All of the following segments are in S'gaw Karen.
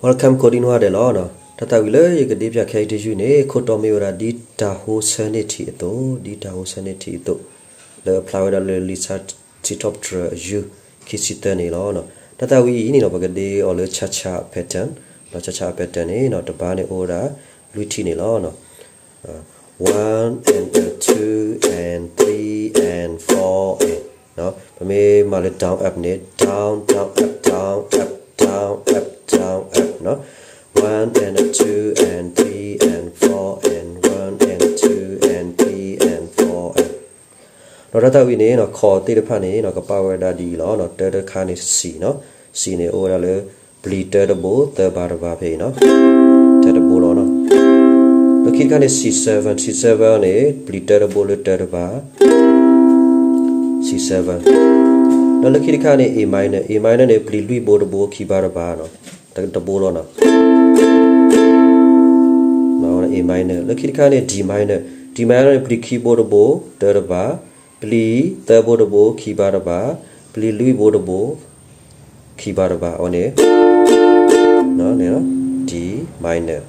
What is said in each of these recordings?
Welcome ကိးဒံနီၢ်ဂၤဒဲးလီၤ. တၢ်သးဝံၣ်လၢယကဒ့ဖျါခဲအံၤတယုၢ်န့ၣ် ခိၣ်တီမ့ၢ်ဝဲဒၣ် ဒ်တၢ်ဟိဆၢန့ၢ်ထံအသိး, ဒ်တၢ်ဟိဆၢန့ၢ်ထံအသိး, လၢအဖျါဝဲဒၣ်လၢ Lisa Tetrops အယုၢ် ခံဆံသၢန့ၣ်လီၤ. တၢ်သးဝံၣ်အံၤန့ၣ်ဒီး ပကဒ့အီၤလၢ cha cha pattern, cha cha pattern န့ၣ် တဘါန့ၣ်အိၣ်ဝဲဒၣ် လွံၢ်ထံၣ်န့ၣ်လီၤ. One and a two and three and four and ပမ့ၢ်မၤလၢ down up န့ၣ် down down up down up down up down up, one and a two and three and four and one and a two and three and four and ဒီးတၢ်သးဝံၣ်န့ၣ် ခီၣ်သ့ၣ်တဖၣ်န့ၣ် ကပာ်ဝဲဒၣ်ဒ်အံၤလီၤ. တၢတခါန့ၣ် C နီၤ, C န့ၣ်အိၣ်ဝဲဒၣ်လၢ ပျံၤတၢတဘိ သၢဘါတဘါဖဲအံၤနီၤ, တၢတဘိလီၤ. လၢခံတခါန့ၣ် C seven, C seven န့ၣ် ပျံၤတၢတဘိလၢတၢတဘါ, C seven. ဒီးလၢခံတခါန့ၣ် A minor, A minor န့ၣ် ပျံၤလွံၢ်ဘိတဘိ ခံဘါတဘါနီၤ, တဘိလီၤနီၤ. A minor. လၢခံတခါန့ၣ် D minor, D minor န့ၣ် ပျံၤခံဘိတဘိ တၢတဘါ, ပျံၤသၢဘိတဘိ ခံဘါတဘါ, ပျံၤလွံၢ်ဘိတဘိ ခံဘါတဘါ, အဝဲန့ၣ် D minor.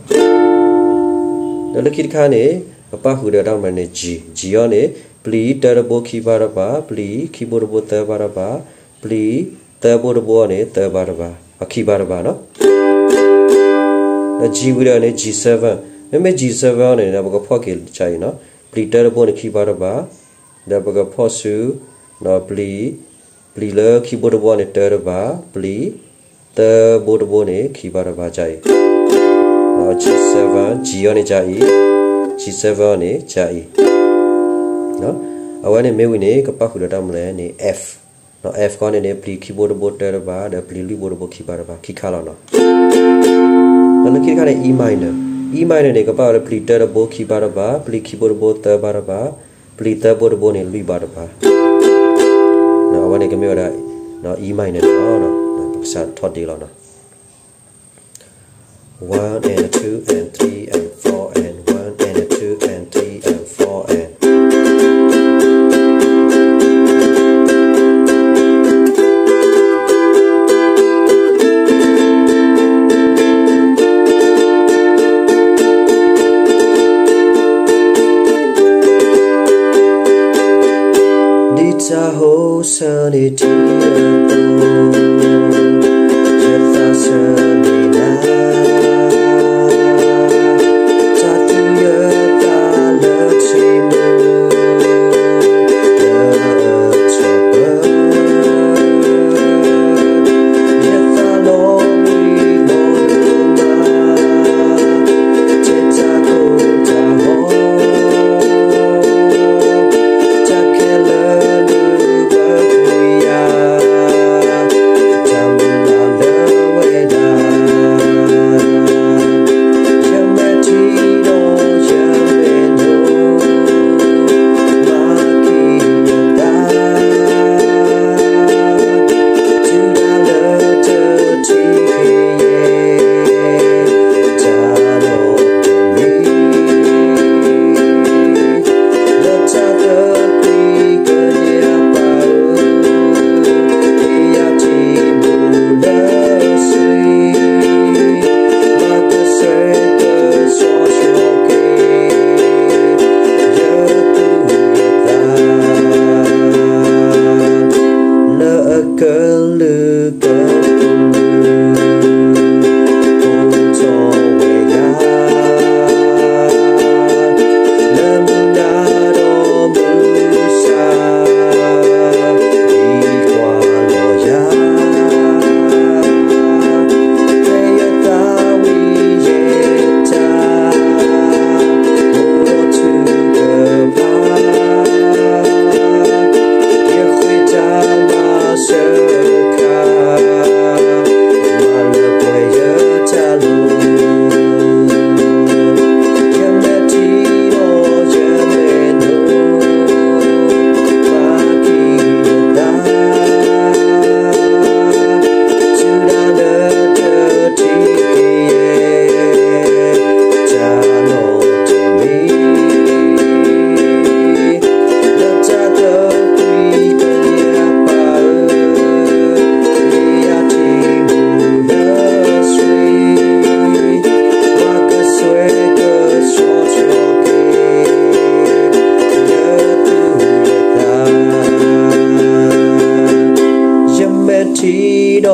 ဒီးလၢခံတခါန့ၣ် ပပၣ်ဃုာ်ဒီးတၢ်မနုၤန့ၣ် G, G အီၤန့ၣ် ပျံၤတၢတဘိခံဘါတဘါ, ပျံၤခံဘိတဘိသၢဘါတဘါ, ပျံၤသၢဘိတဘိအီၤန့ၣ် သၢဘါတဘါ, ခံဘါတဘါနီၤ. ဒီး G ဝံၤဒီးန့ၣ် G seven, မ့မ့ၢ် G seven အီၤန့ၣ် ပကဖီၣ်က့ၤဒ်အံၤနီၤ, ပျံၤတၢတဘိန့ၣ် ခံဘါတဘါ, ဒီးပကဖီၣ်ဆူ ပျံၤ, ပျံၤလၢခံဘိတဘိန့ၣ် တၢတဘါ, ပျံၤသၢဘိတဘိန့�် ခံဘါတဘါဒ်အံၤ, G seven, G အီၤန့ၣ်ဒ်အံၤ, G seven အီၤန့ၣ်ဒ်အံၤ. အဝဲန့ၣ်မ့ၢ်ဝံၤန့ၣ် ကပၣ်ဃုာ်ဒီးတၢ်မနုၤလဲၣ်န့ၣ် F, F ခီန့ၣ်န့ၣ် ပျံၤခံဘိတဘိတၢတဘါ ဒီးပျံၤလွံၢ်ဘိတဘိခံဘါတဘါ ခံခါလီၤနီၤ. ဒီးလၢခံတခါန့ၣ် E minor, E minor န့ၣ် ကပၣ်ဝဲလၢပျံၤတၢတဘိခံဘါတဘါ, ပျံၤခံဘိတဘိသၢဘါတဘါ, ပျံၤသၢဘိတဘိန့ၣ် လွံၢ်ဘါတဘါ. အဝဲန့ၣ်ကမ့ၢ်ဝဲဒၣ် E minor န့ၣ်လီၤ. ပကစးထီၣ်ဒ့လီၤနီၤ. One and a two and three and four and one and a two and three and four and ဒ်တၢ်ဟိဆၢန့ၢ်ထံအသိး, ယသးဆၢန့ၢ်နၤ, တၢ်သူယသးလၢထံမူ, လၢထီၣ်ပၢ, ယသးလီၤဘှံးလီၤဒိၣ်မး, ထဲတၢ်ကိၢ်တၢ်ဂီၤ တၢ်ခဲလၢာ်လၢဘၣ်ကွံယၤ, တၢ်မုၢ်လၢ်လၢဝဲဒၣ်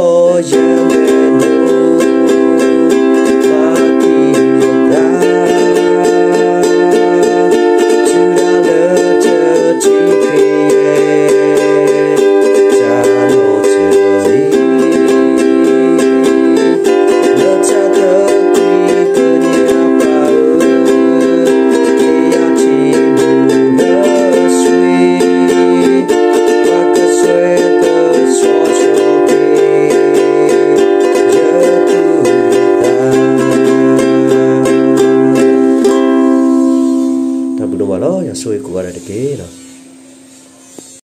ယွၤဧၢ,